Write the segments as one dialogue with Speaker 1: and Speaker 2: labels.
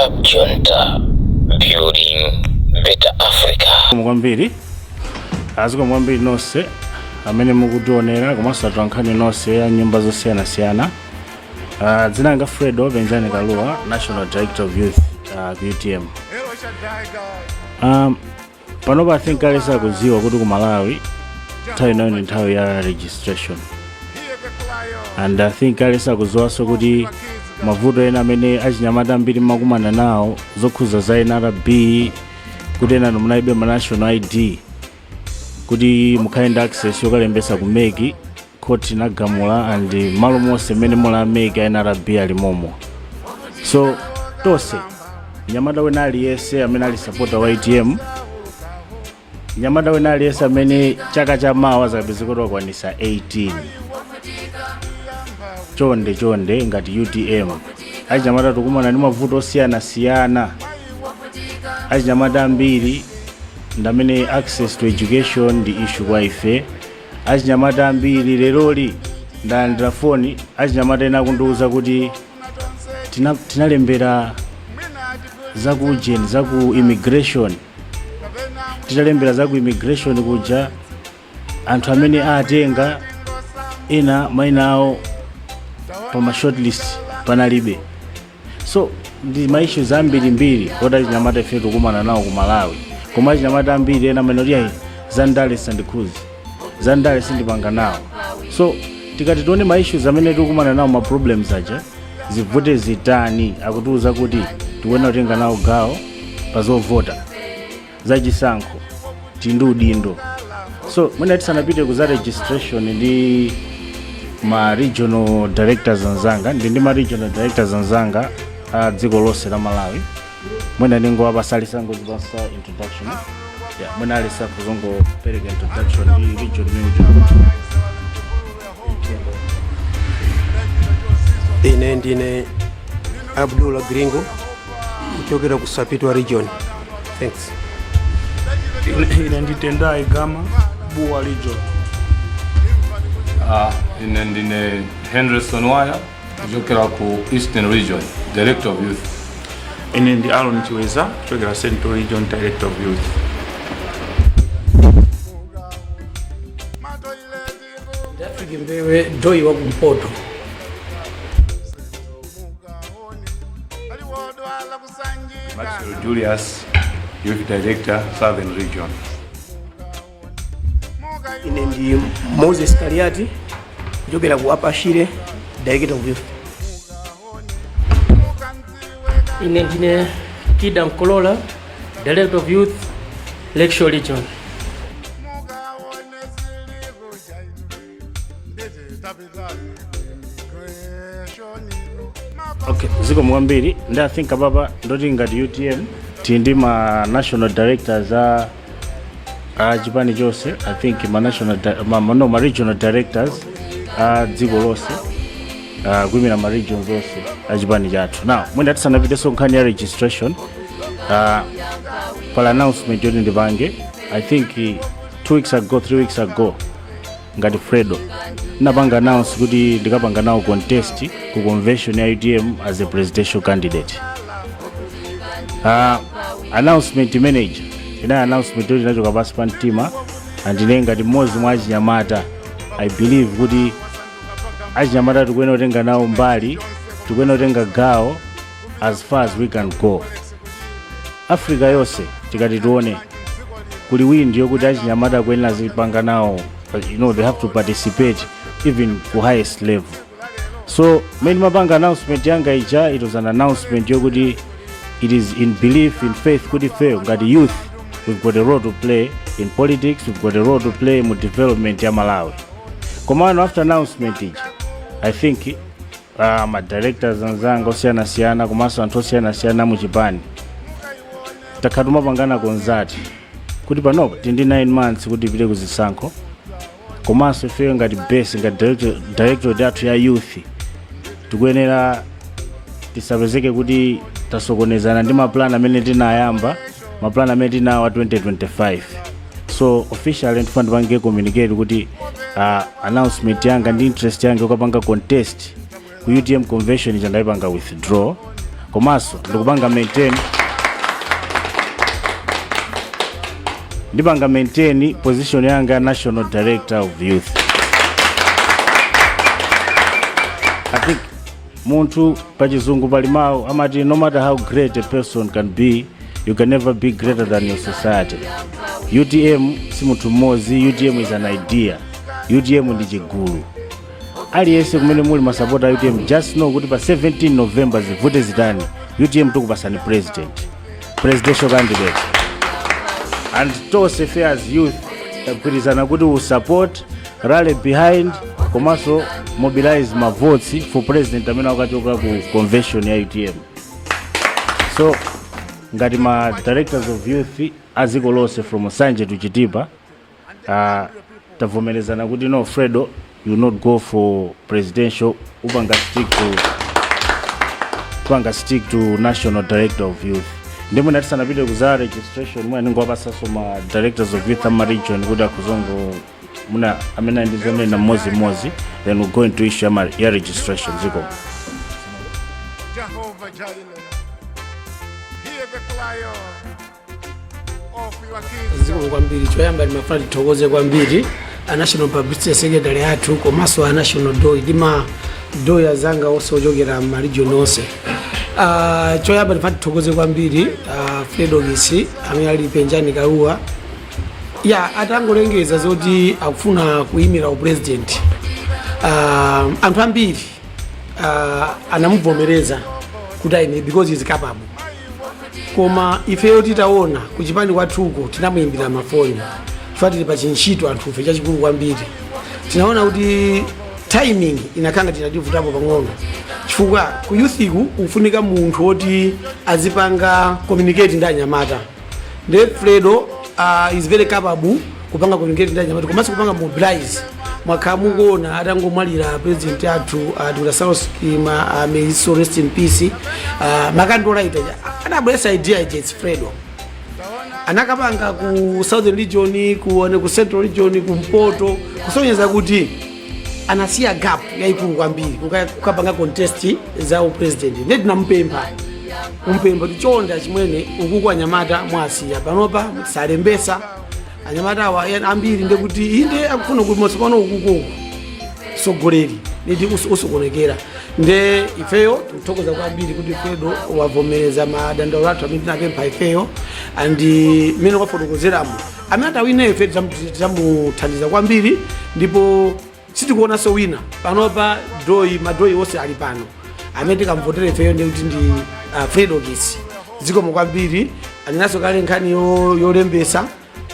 Speaker 1: Junta, building better Africa.
Speaker 2: Kwambiri, zikomo kwambiri nonse amene mukutionera komanso atolankhani nonse a nyumba zosiyanasiyana. Dzina langa Fredo Benjani Kalua, National Director of Youth ku UTM. Panopa I think aliyense akudziwa kuti ku Malawi nthawi inayo ndi nthawi ya registration, and I think aliyense akudziwanso kuti mavuto ena amene achinyamata ambiri makumana nawo zokhuza za NRB, kuti ena munalibe ma national ID kuti mukhale ndi access yokalembesa ku MEC. Court inagamula and malo monse mmene muli a MEC, a NRB ali momo. So tonse, mnyamata wena aliyense amene ali supporter wa UTM, mnyamata wena aliyense amene chaka cha mawa zakapezeka kuti wakwanisa 18, chonde chonde, ngati UTM, achinyamata tikumana ndi mavuto osiyanasiyana. Achinyamata ambiri ndamene access to education ndi issue kwa ife. Achinyamata ambiri, leroli ndalandira foni, achinyamata ena akundiwuza kuti tinalembera zaku ujeni, zaku immigration. Titalembera zaku immigration kuja, anthu amene atenga ena mayina awo pa ma shortlist panalibe. So ndi ma issues ambirimbiri oti achinyamata ife tikumana nawo ku Malawi. Koma achinyamata ambiri ena amene kuti, "Ayi, zandale sandikhuzi, zandale sindipanga nawo." So tikati tione ma issues amene tikukumana nawo, ma problems aja, zivute zitani, akutiuza kuti tikuyenera kutenga nawo gawo pa zovota, zachisankho, tili ndi udindo. So mwina tisanapite ku za registration ndi ma regional directors anzanga, ndi ma regional directors anzanga a dziko lonse la Malawi, mwina ndingowapasa alisangozipasa introduction. Yeah, mwina alisa kuzongopereka introduction ndi region imene.
Speaker 3: Ine ndine Abdullah Gringo kuchokera ku Sapitwa Region. Thanks.
Speaker 4: Ine ndi Tendai Gama, Bua Region.
Speaker 5: Ah, ine ndine Henderson Waya kuchokera ku Eastern Region, Director of Youth.
Speaker 4: Ine ndi Aaron Chiweza kuchokera Central Region, Director of Youth.
Speaker 6: Africa Mbewe, DOY wa kumpoto.
Speaker 7: Maxwell Julius, Youth Director, Southern Region.
Speaker 6: Ine ndi Moses Kaliati kuchokera ku Upper Shire, Director of Youth.
Speaker 8: Ine ndine Kida Mkolola, Director of Youth, Lakeshore Region.
Speaker 2: Okay, zikomo kwambiri. Ndi I think apapa ndoti ngati UTM tili ndi ma national directors a chipani chonse, I think ma national no, ma regional directors a dziko lonse, kuyimira ma regions onse a chipani chathu. Now mwina tisanapitenso nkhani ya registration, pala announcement yoti ndipange. I think 2 weeks ago, 3 weeks ago, ngati Fredo ndinapanga announce kuti ndikapanga nawo contest ku convention ya UTM as a presidential candidate. Announcement manager inali announcement yoti inachoka pansi pa mtima, and ine ngati mmodzi mwa achinyamata, I believe kuti achinyamata tikuyenera kutenga nawo mbali, tikuyenera kutenga gawo as far as we can go. Africa yonse tikati tione, kuli wind yokuti achinyamata akuyenera azipanga nawo, they have to participate even ku highest level. So mmene mapanga announcement yanga ija, it was an announcement yokuti it is in belief, in faith kuti ifeyo ngati youth, we've got a role to play in politics, we've got a role to play mu development ya Malawi. Komano after announcement ija, I think ma directors anzanga osiyanasiyana komanso anthu osiyanasiyana mu chipani takhala tumapangana consult kuti panopa tili ndi 9 months kuti tipite kuzisankho, komanso ifeyo ngati base, ngati directorate yathu ya youth, tikuyenera tisapezeke kuti tasokonezana ndi maplan amene tinayamba, maplan amene tinawa 2025. So officially ndifuna ndipange communicate kuti announcement yanga ndi interest yanga yokapanga contest ku UTM convention ija ndayipanga withdraw. Komanso ndikupanga maintain, ndipanga maintain position yanga ya national director of youth. I think munthu pachizungu pali mawu amati, "No matter how great a person can be, you can never be greater than your society." UTM si munthu mmodzi. UTM is an idea. UTM ndi chigulu. Aliyense kumene muli masapota a UTM, just know kuti pa 17 November, zivute zitani, UTM tikupasani president, presidential candidate. And tonse ife as youth tagwirizana kuti we support, rally behind, komanso mobilize ma votes for president amene akachoka ku convention ya UTM. So ngati ma directors of youth aziko lonse from Nsanje to Chitipa, tavomerezana kuti no, Fredo, you not go for presidential, upanga stick to national director of youth. Ndi mwina tisanapite kuza registration, mwina ningowapasanso ma directors of youth ama region kuti akuzongo muna amene ndi zonena mmodzi, then we'll go into issue ya registration ziko.
Speaker 9: Jehovah Jireh, hear the cry of your kids.
Speaker 6: Zikomo kwambiri. Choyamba ndimafuna tithokoze kwambiri a national publicity secretary athu komanso a national DOY ndi ma DOY azanga onse ochokera ma region onse. Choyamba ndimafuna tithokoze kwambiri Fredokiss amene ali Penjani Kalua ya atangolengeza zoti akufuna kuyimira upresident, anthu ambiri anamuvomereza kuti ayime because is capable. Koma ifeyo titaona kuchipani kwathuko, tinamuyimbira mafoni chifukwa tili pa chintchito anthufe chachikulu kwambiri. Tinaona kuti timing inakhanga tinativutapo pang'ono chifukwa ku youthiku kufunika munthu woti azipanga communicate ndi anyamata. Nde Fredo is very capable kupanga communicate ndi anyamata komanso kupanga mobilize. Mwakhala mukuona atangomwalira president athu, Dr. Saulos Chilima, may his soul rest in peace, ma candlelight adabweresa idea ija, it's Fredo. Anakapanga ku southern region, ku central region, kumpoto, kusonyeza kuti anasiya gap yayikulu kwambiri kukapanga contest za upresident. Ndiye tinampempha, kumpempha kuti chonde chimwene, ukuku anyamata mwasiya panopa tisalembesa anyamata awa ambiri, ndekuti inde akufuna kuti motsopano ukuku sogoleri niti usokonekera. Nde ifeyo tikuthokoza kwambiri kuti Fredo wavomereza madandaulo athu amene tinapempha ifeyo, and mmene kwafotokozeramo amene atawina ife tidzamuthandiza kwambiri. Ndipo sitikuonanso wina panopa, DOY, ma DOY onse ali pano, amene tikamvotere ifeyo ndi kuti ndi Fredokiss. Zikomo kwambiri. Alinaso kale nkhani yolembesa,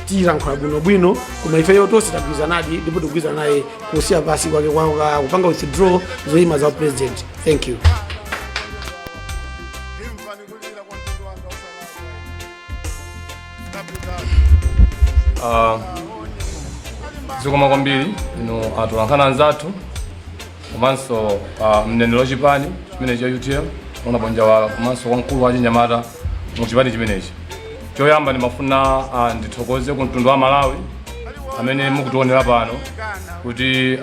Speaker 6: tilankhula bwinobwino, koma ifeyo tonse tagwirizanadi ndipo tikugwirizana naye kusiya pasi kwake kupanga withdraw zoyima za president. Thank you.
Speaker 9: Imvani kulira kwa mtundu wanga usalama.
Speaker 5: Zikomo kwambiri inu atolankhani anzathu komanso mneneri wa chipani chimene cha UTM ona Bwanjawala komanso wamkulu wa chinyamata mu chipani chimenechi. Choyamba ndimafuna ndithokoze ku mtundu wa Malawi amene mukutionera pano kuti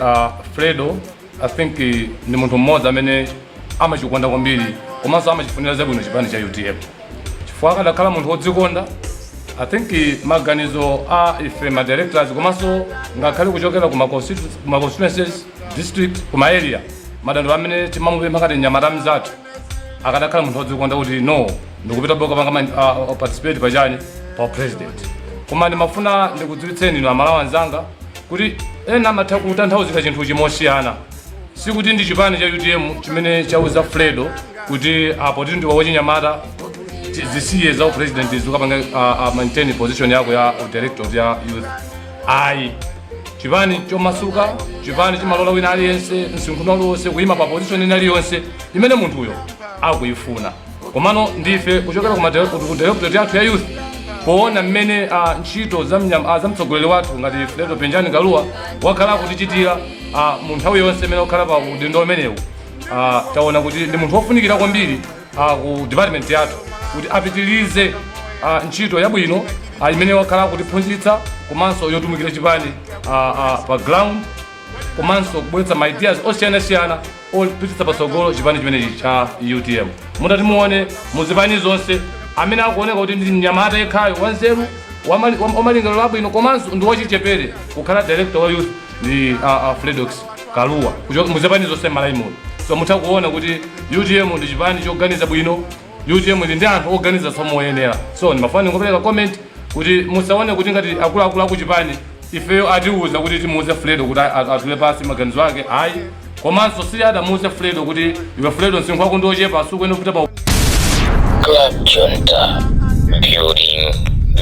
Speaker 5: Fredo, I think, ndi munthu mmodzi amene amachikonda kwambiri komanso amachifunira zabwino chipani cha UTM, chifukwa akadakhala munthu wodzikonda, I think maganizo a ife ma directors komanso ngakhale kuchokera kuma constituencies, district, kuma area, madandaulo amene timamupempha ngati nyamata mzathu, akadakhala munthu wodzikonda kuti no, ndikupita boka panga participate pachani, pa president. Koma ndimafuna ndikudziwitseni inu Amalawi anzanga kuti ena amatha kutanthauzira chinthu chimosiyana. Sikuti ndi chipani cha UTM chimene chauza Fredo kuti apo tili ndi wachinyamata, zisiye za president, zikapanga maintain position yako ya director of ya youth. Ayi, chipani chomasuka, chipani chimalola wina aliyense, msinkhu uliwonse, kuyima pa position ina iliyonse imene munthuyo akuyifuna. Komano ndife kuchokera ku directorate yathu ya youth, poona mmene ntchito za mtsogoleri wathu ngati Fredo Penjani Kalua wakhala akutichitira mu nthawi yonse imene wakhala pa udindo umenewu, taona kuti ndi munthu wofunikira kwambiri ku department yathu kuti apitirize ntchito yabwino imene wakhala akutiphunzitsa komanso yotumikira chipani pa ground. Komanso kubweretsa ma ideas osiyanasiyana opititsa patsogolo chipani chimenechi cha UTM. Mutati muone muzipani zonse, amene akuoneka kuti ndi mnyamata yekhayo wanzeru, wamalingaliro abwino, komanso ndi wachichepere kukhala director wa youth ndi Fredox Kaluwa muzipani zonse m'Malawi muno. So mutha kuona kuti UTM ndi chipani choganiza bwino, UTM ili ndi anthu oganiza moyenera. So ndimafuna ndingopereka comment kuti musaone kuti ngati akuluakulu akuchipani ifeyo atiuza kuti timuuze Fredo kuti atule pasi maganizo ake, ayi. Komanso si adamuuze Fredo kuti iwe Fredo, msinkhu wako ndi ochepa, sukuyenda kupita pa
Speaker 1: Club Junta, building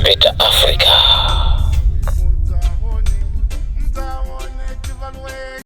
Speaker 1: better Africa.